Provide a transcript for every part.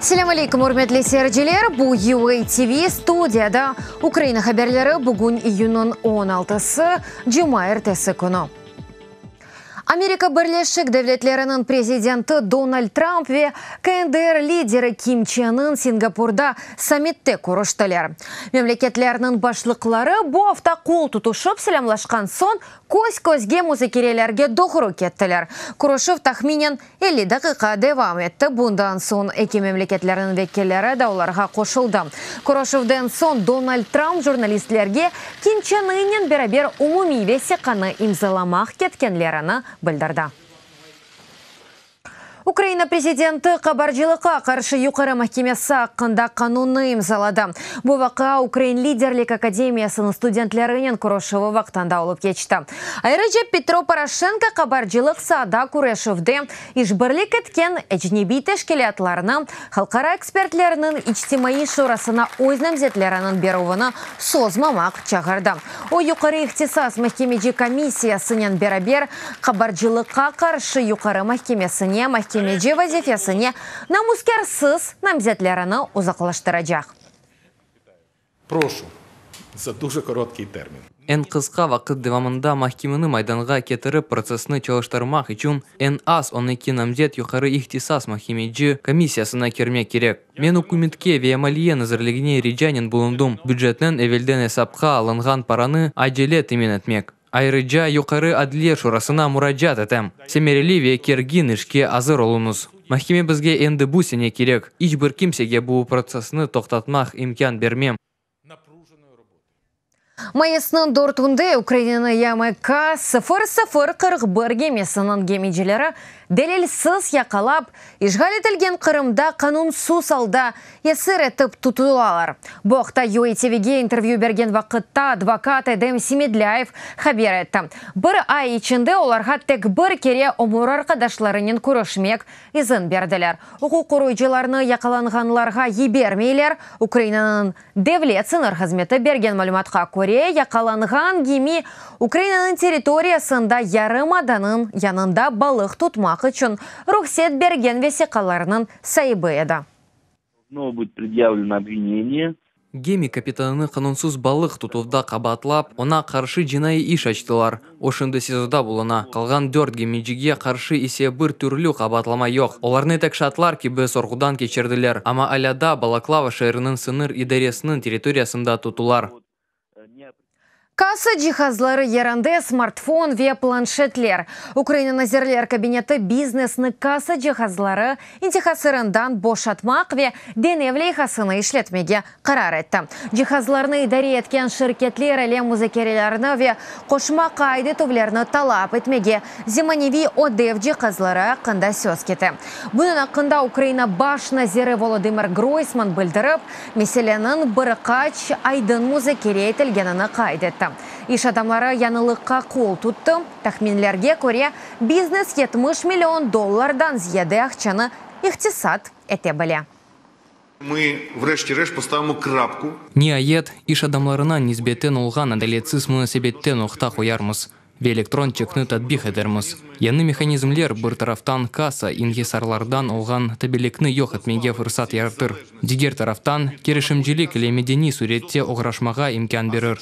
Selâm aleyküm, ürmetli seyirciler! Bu UA TV, studiyada Ukraina haberleri, bugün iyünniñ on altısı, cumaertesi künü. Amerika Birleşik Devletleriniñ prezidenti Donald Trump ve KNDR lideri Kim Çen In Singapurda sammitte körüştiler. Memleketlerniñ başlıqları bu afta qol tutuşıp selâmlaşqan soñ köz-közge muzakerelerge doğru kettiler. Körüşüv tahminen 50 daqiqa devam etti, bundan soñ eki memleketlerniñ vekilleri de olarğa qoşuldı. Körüşüvden soñ Donald Trump jurnalistlerge Kim Çen Innen beraber umumiy vesiqanı imzalamaq ketkenlerini bildirdi. Ukraina prezidenti qabarcılıqqa qarşı Yuqarı mahkemesi aqqında qanunnı imzaladı. Bu vaqia Ukrain liderlik akademiyasınıñ studentlerinen körüşüvi vaqtında olıp keçti. Ayrıca Petro Poroşenko qabarcılıq saada küreşüvde işbirlik etken ecnebiy teşkilâtlarnı Halqara ekspertlerniñ içtimaiy şurasına öz namzetleriniñ berüvini sozmamaq çağırdı. O, Yuqarı ihtisas mahkemeci komissiyasınen beraber Qabarcılıqqa qarşı Yuqarı mahkemesine mahkemeci vazifesine namuskârsız namzetlerini uzaqlaştıracaq. Proşu, za duje korotkiy termin. Eñ qısqa vaqıt devamında mahkemeni maydanğa ketirip protsessni çalıştırmaq içün eñ az 12 namzet Yuqarı ihtisas mahkemeci komissiyasına kirmek kerek. Men ükümetke ve Maliye nazirligine ricanen bulundım, bücetniñ evelden esapqa alınğan paranı acele temin etmek. Ayrıca Yuqarı Adliye şurasına muracaat etem, semereli ve kergin işke azır oluñız. Mahkeme bizge endi bu sene kerek. İç bir kimsege bu protsessni toqtatmaq imkân bermem. Mayısnıñ dörtünde Ukrainanıñ YMK 0041 gemisiniñ gemicileri delilsiz yaqalap, işğal etilgen Qırımda qanunsız alda esir etip tutulalar. Bu aqta UA TVge intervyü bergen vaqıtta advokat Edem Semedlâyev haber etti. Bir ay içinde olarğa tek bir kere ömür arqadaşlarınen körüşmek izin berdiler. Uquq qoruyıcılarnı yaqalanğanlarğa yibermeyler, Ukrainanıñ Devlet sıñır hızmeti bergen malümatqa köre, yaqalanğan gemi Ukrainanıñ territoriyasında yarımadanıñ yanında balıq tutmaq içün ruhset bergen vesiqalarnıñ saibi edi. Снова будет predyavleno obvineniye. Gemi kapitanını qanunsız balıq tutuvda qabaatlap, oña qarşı cinaiy iş açtılar. O şimdi SİZOda buluna. Qalğan dört gemicige qarşı ise bir türlü qabaatlama yoq. Olarnı tek şaatlar kibi sorğudan keçirdiler, amma alâ daa Balaklava şeeriniñ sıñır idaresiniñ territoriyasında tutular. Kassa cihazları yerinde smartfon ve planşetler. Ukraina Nazirler Kabineti biznesni kassa cihazları intihasırından boşatmaq ve deñev leyhasını işletmege qarar etti. Cihazlarnı idare etken şirketler ile muzakerelerni ve qoşma qayd etüvlerni talap etmege zemaneviy ödev cihazları aqqında söz kete. Bunıñ aqqında Ukraina baş naziri Volodımır Groysman bildirip, meseleniñ bir qaç aydın muzakere etilgenini qayd etti. İş adamları yañılıqqa qol tuttı, tahminlerge köre, biznes 70 million dollardan ziyade aqçanı iqtisat ete bile. Niayet, iş adamlarına nisbeten olğan adaletsiz munasebette noqta qoyarmız ve elektron çekni tatbiq etermiz. Yañı mehanizmler bir taraftan kassa inhisarlardan olğan tabilikni yoq etmege fırsat yaratır, diger taraftan, kirişimcilik ile medeniy sürette oğraşmağa imkân berir.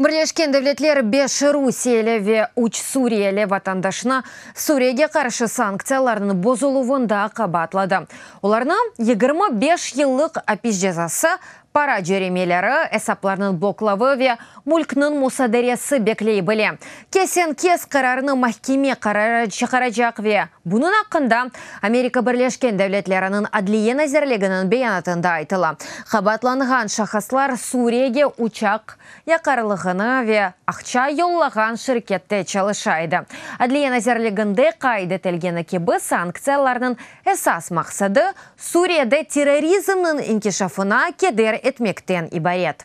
Birleşken Devletler beş rusiyeli ve üç suriyeli vatandaşnı Suriyege qarşı sanktsiyalarnıñ bozuluvında qabaatladı. Olarnı 25 yıllıq apis cezası, para cöremeleri, esaplarnıñ bloklavı ve mülkniñ musaderesi bekley bile. Kesen-kes qararnı mahkeme qararı çıqaracaq ve bunıñ aqqında Amerika Birleşken Devletleriniñ Adliye nazirliginiñ beyanatında aytıla. Qabaatlanğan şahıslar Suriyege uçaq yaqarlığını ve aqça yollağan şirkette çalışa edi. Adliye nazirliginde qayd etilgeni kibi, sanktsiyalarnıñ esas maqsadı, Suriyede terrorizmniñ inkişafına keder etmekten ibaret.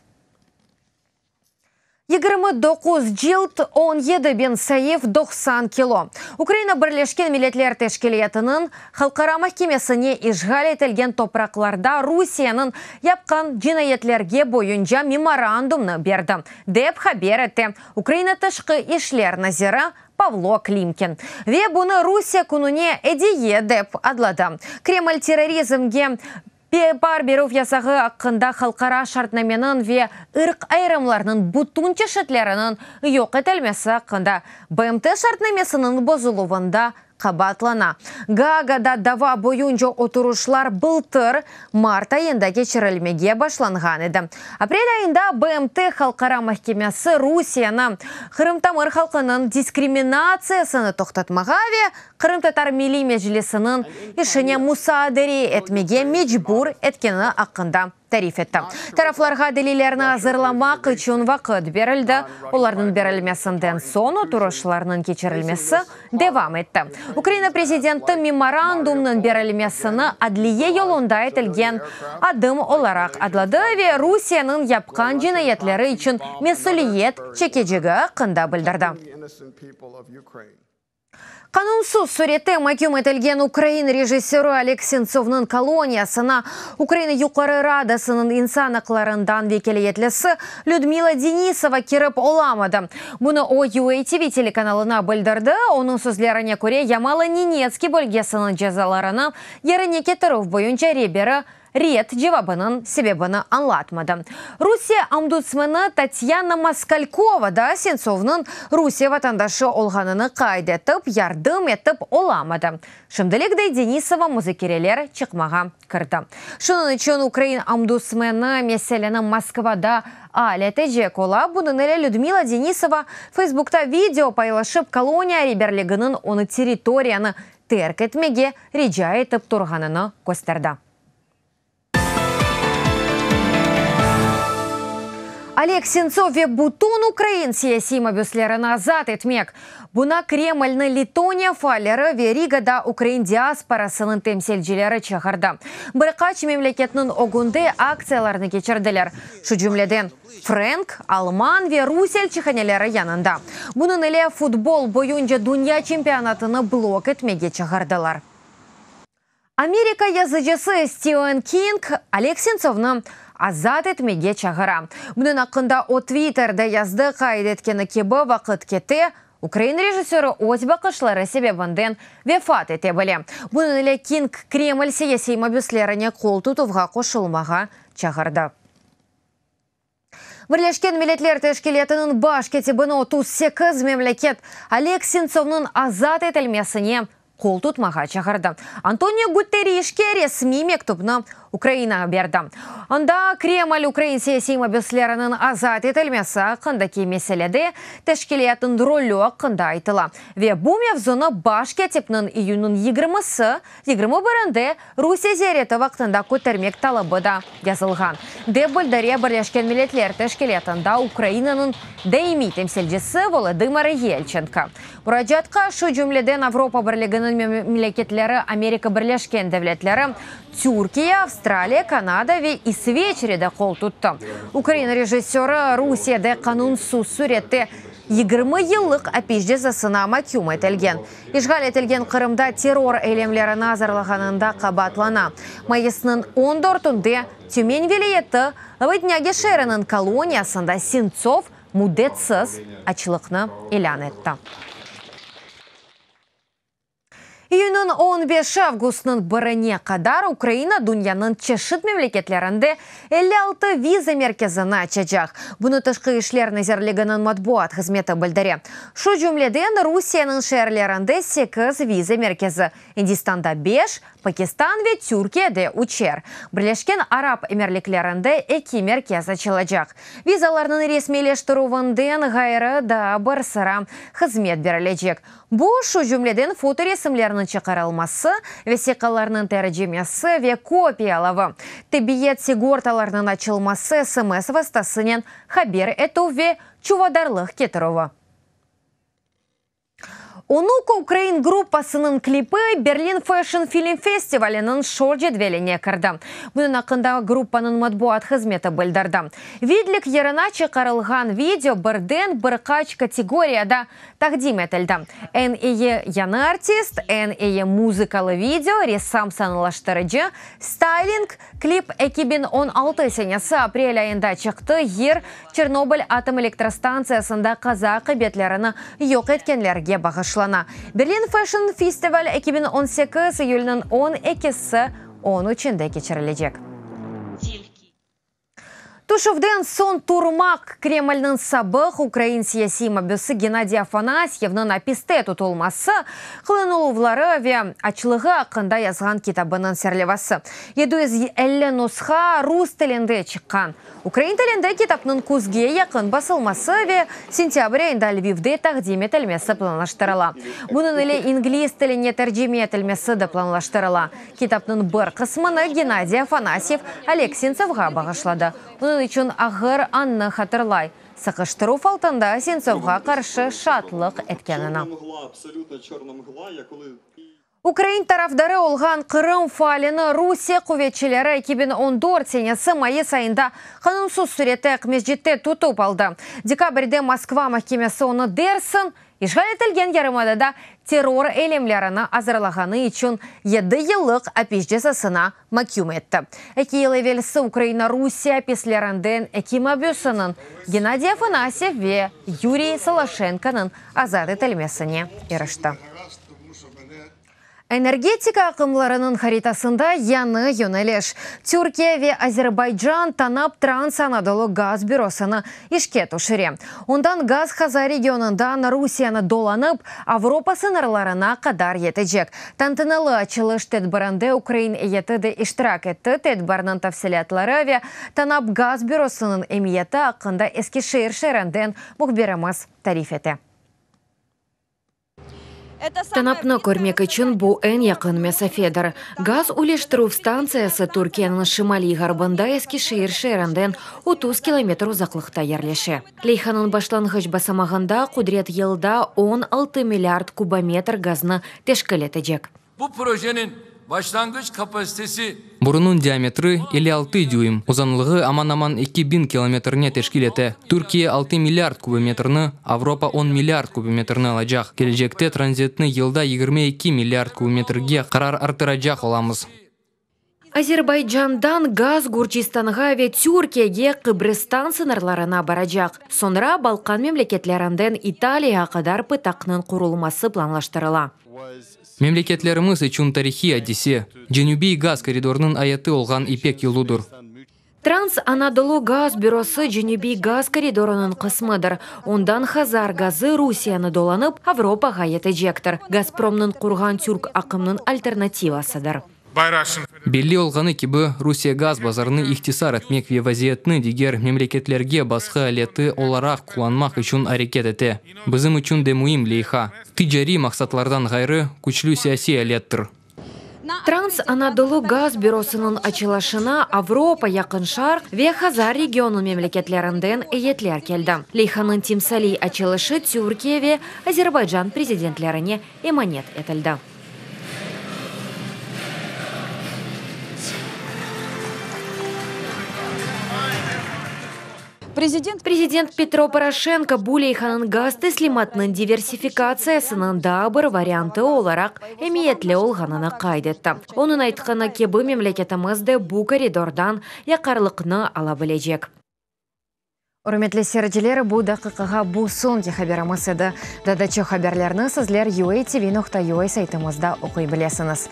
29 cilt, 17 bin saif, 90 kilo. Ukraina Birleşken Milletler Teşkilâtınıñ Halqara mahkemesine işğal etilgen topraqlarda Rusiyeniñ yapqan cinayetlerge boyunca memorandumnı berdi, dep haber ete Ukraina Tışqı işler naziri Pavlo Klimkin. Ve bunı Rusiye kününe ediye dep adladı. Kreml terrorizmge Para berüv yasağı aqqında halqara şartnameniñ ve ırq ayırımlarınıñ bütün çeşitleriniñ yoq etilmesi aqqında BMT şartnamesiniñ bozuluvında qabaatlana. Gaagada dava boyunca oturışlar bıltır mart ayında keçirilmege başlanğan edi. Aprel ayında BMT Halqara mahkemesi Rusiyeni Qırım tamır halqınıñ diskriminatsiyasını toqtatmağa ve Qırımtatar Milliy Meclisiniñ işine musaadere etmege mecbur etkeni aqqında tarif etti. Taraflarğa delillerni azırlamaq içün vaqıt berildi, olarnıñ berilmesinden soñ oturışlarnıñ keçirilmesi devam etti. Ukraina prezidenti memorandumnıñ berilmesini adliye yolunda etilgen adım olaraq adladı ve Rusiyeniñ yapqan cinayetleri içün mesüliyet çekecegi aqqında bildirdi. Qanunsız sürette maküm etilgen ukrain rejissörı Oleg Sentsovnıñ koloniyasına Ukraina Yuqarı Radasınıñ insan aqlarından vekâletlisi Lüdmila Denisova kirip olamadı. Bunı o UATV telekanalına bildirdi. Onıñ sözlerine köre, Yamalo-Nenetskiy bölgesiniñ cezalarını yerine ketirüv boyunca reberi Red cevabınıñ sebebini añlatmadı. Rusiye ombudsmeni Tatyana Moskalkova da Sentsovnıñ Rusiye vatandaşı olğanını qayd etip, yardım etip olamadı. Şimdilik de Denisova muzakereler çıqmağa kirdi. Şunıñ içün ukrain ombudsmeni meseleni Moskvada al etecek ola. Bunıñ ile Lüdmila Denisova Facebookta video paylaşıp, koloniya reberliginiñ onı territoriyanı terk etmege rica etip turğanını kösterdi. Oleg Sentsov ve bütün ukrain siyasiy mabüslerini azat etmek, buna Kremlni Letoniya faalleri ve Rigada ukrain diasporasınıñ temsilcileri çağırdı. Bir qaç memleketniñ ögünde aktsiyalarnı keçirdiler, şu cümleden, frenk, alman ve rus elçihaneleri yanında. Bunıñ ile futbol boyunca dünya çempionatını blok etmege çağırdılar. Amerika yazıcısı Stiven King Oleg Sentsovnı azat etmege çağıra. Bunıñ aqqında o Twitterde yazdı, qayd etkeni kibi, vaqıt kete, ukrain rejissörı öz baqışları sebebinden vefat ete bile. Bunıñ ile King Kreml siyasiy mabüslerine qol tutuvğa qoşulmağa çağırdı. Birleşken Milletler Teşkilâtınıñ baş kâtibini 38 memleket Oleg Sentsovnıñ azat etilmesine qol tutmağa çağırdı. Antonio Guterişke resmiy mektüpni Ukraina berdi. Anda Kreml ukrain siyasiy mabüsleriniñ azat etilmesi aqqındaki meselede teşkilâtnıñ rolü aqqında aytıla ve bu mevzunı baş kâtipniñ iyünniñ yigirmisi Yigirmi birinde Rusiye ziyareti vaqtında kötermek talabı da yazılğan, dep bildire Birleşken Milletler Teşkilâtında Ukrainanıñ daimiy temsilcisi Volodımır Yelçenko. Muracaatqa şu cümleden Avropa Birliginiñ memleketleri, Amerika Birleşken Devletleri, Türkiye, Avstraliya, Kanada ve İsveçre de qol tuttı. Ukrain rejissörı Rusiyede qanunsız sürette 20 yıllıq apis cezasına maküm etilgen. İşğal etilgen Qırımda terror eylemlerini azırlağanında qabaatlana. Mayısnıñ on dörtünde Tümen vilâyeti Lıdnâge şeeriniñ koloniyasında Sentsov müddetsiz açlıqnı ilân etti. İyünniñ on beşi avgustnıñ birine qadar Ukraina dünyanıñ çeşit memleketlerinde 56 viza merkezini açacaq. Bunı Tışqı işler nazirliginiñ matbuat hızmeti bildire. Şu cümleden, Rusiyeniñ şeerlerinde sekiz viza merkezi, İndistanda beş, Pakistan ve Türkiyede üçer, Birleşken Arap Emirliklerinde eki merkez açılacaq. Vizalarnıñ resmiyleştirüvinden ğayrı daa bir sıra hızmet berilecek. Bu, şu cümleden, fotoresimlerniñ çıqarılması, vesiqalarnıñ tercimesi ve kopiyalavı, tibbiyet sigortalarınıñ açılması, SMS vastasınen haber etüv ve çuvadarlıq ketirüvi. Onuko ukrain gruppasınıñ klipi Berlin Fashion Film Festivaliniñ şor cedveline kirdi. Bunıñ aqqında gruppanıñ matbuat hızmeti bildirdi. Vidlik yırına çıqarılğan video birden bir qaç kategoriyada taqdim etildi, eñ eyi yañı artist, eñ eyi muzıkalı video, ressam-sanalaştırıcı, stayling, Klip 2016 senesi aprel ayında çıqtı, yır Çernobıl atom elektrostantsiyasında qaza aqibetlerini yoq etkenlerge bağışlana. Berlin Fashion Festival 2018 iyülniñ on ekisi, on üçünde keçirilecek. Tüşüvden soñ turmaq, Kremlniñ sabıq ukrain siyasiy mabüsi Gennadiy Afanasyevniñ apiste tutulması, qılınıluvları ve açlığı aqqında yazğan kitabınıñ serlevası. 750 nusha rus tilinde çıqqan. Ukrain tilinde kitapnıñ küzge yaqın basılması ve sentâbr ayında Lvivde taqdim etilmesi planlaştırıla. Bunıñ ile ingliz tiline tercime etilmesi de planlaştırıla. Kitapnıñ bir qısmını Gennadiy Afanasyev Oleg Sentsovğa bağışladı. Onıñ içün ağır annı hatırlay, sıqıştıruv altında Sentsovğa qarşı şaatlıq etkenini. Ukrain tarafdarı olğan Qırım faalini Rusiye quvetçileri 2014 senesi mayıs ayında qanunsız sürette Aqmescitte tutıp aldı. Dekabrde Moskva mahkemesi onı dersiñ İşğal etilgen yarımadada terror eylemlerini azırlağanı içün yedi yıllıq apis cezasına maküm etti. Eki yıl evelsi Ukraina Rusiye apislerinden eki mabüsiniñ, Gennadiy Afanasyev ve Yuriy Soloşenkonıñ azat etilmesine irişti. Energetika aqımlarınıñ haritasında yañı yöneliş, Türkiye ve Azerbaycan TANAP Trans-Anadolu gaz bürosını işke tüşüre. Ondan gaz Hazar regionından Rusiyeni dolanıp, Avropa sıñırlarına qadar yetecek. Tantanalı açılış tedbirinde ukrain eyeti de iştirak etti. Tedbirniñ tafsilâtları ve TANAP gaz bürosınıñ emiyeti aqqında Eskişehir şeerinden mühbirimiz tarif ete. TANAPnı körmek içün bu eñ yaqın mesafedir. Gaz üleştirüv stantsiyası Türkiyeniñ şimaliy-ğarbında Eskişehir şeerinden 30 kilometr uzaqlıqta yerleşe. Leyhanıñ başlanğıç basamağında qudret yılda 16 milliard kubometr gaznı teşkil etecek. Bu projeniñ başlanğıç kapasitesi. Borunıñ diametri 56 düym, uzanlığı aman-aman 2000 kilometrni teşkil ete. Türkiye altı milliard kubometrni, Avropa on milliard kubometrni alacaq. Kelecekte tranzitni yılda 22 milliard kubometrge qarar arttıracaq olamız. Azerbaycandan gaz Gürcistanğa ve Türkiyege Qıbrıstan sıñırlarına baracaq. Soñra Balkan memleketlerinden İtaliyağa qadar pıtaqnıñ qurulması planlaştırıla. Memleketlerimiz içün tarihiy adise, Cenübiy gaz koridorınıñ ayatı olğan İpek yoludır. Trans-Anadolu gaz bürosı Cenübiy gaz koridorınıñ qısmıdır. Ondan Hazar gazı Rusiyeni dolanıp, Avropağa yetecektir. Gazpromnıñ qurğan Türk aqımnıñ alternativasıdır. Belli olğanı kibi, Rusiye gaz bazarını ihtisar etmek ve vaziyetni diger memleketlerge basqı aleti olaraq qullanmaq içün areket ete. Bizim içün de müim leyha, ticariy maqsatlardan ğayrı, küçlü siyasiy alettir. Trans-Anadolu gaz bürosınıñ açılışına Avropa, Yaqın Şarq ve Hazar regionı memleketlerinden eyetler keldi. Leyhanıñ timsaliy açılışı Türkiye ve Azerbaycan prezidentlerine emanet etildi. Prezident Petro Poroşenko bu leyhanıñ gaz teslimatınıñ diversifikatsiyasınıñ daa bir variantı olaraq emiyetli olğanını qayd etti. Onıñ aytqanı kibi, memleketimiz de bu koridordan yaqarlıqnı ala bilecek. Ürmetli seyirciler, bu daqiqağa bu soñki haberimiz edi. Daa da çoq haberlerni sizler uatv.ua saytımızda oquy bilesiñiz.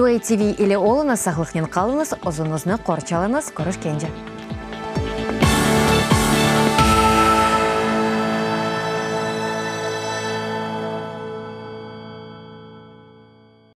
UATV ile oluñız, sağlıqnen qalıñız, özüñizni qorçalañız, körüşkence!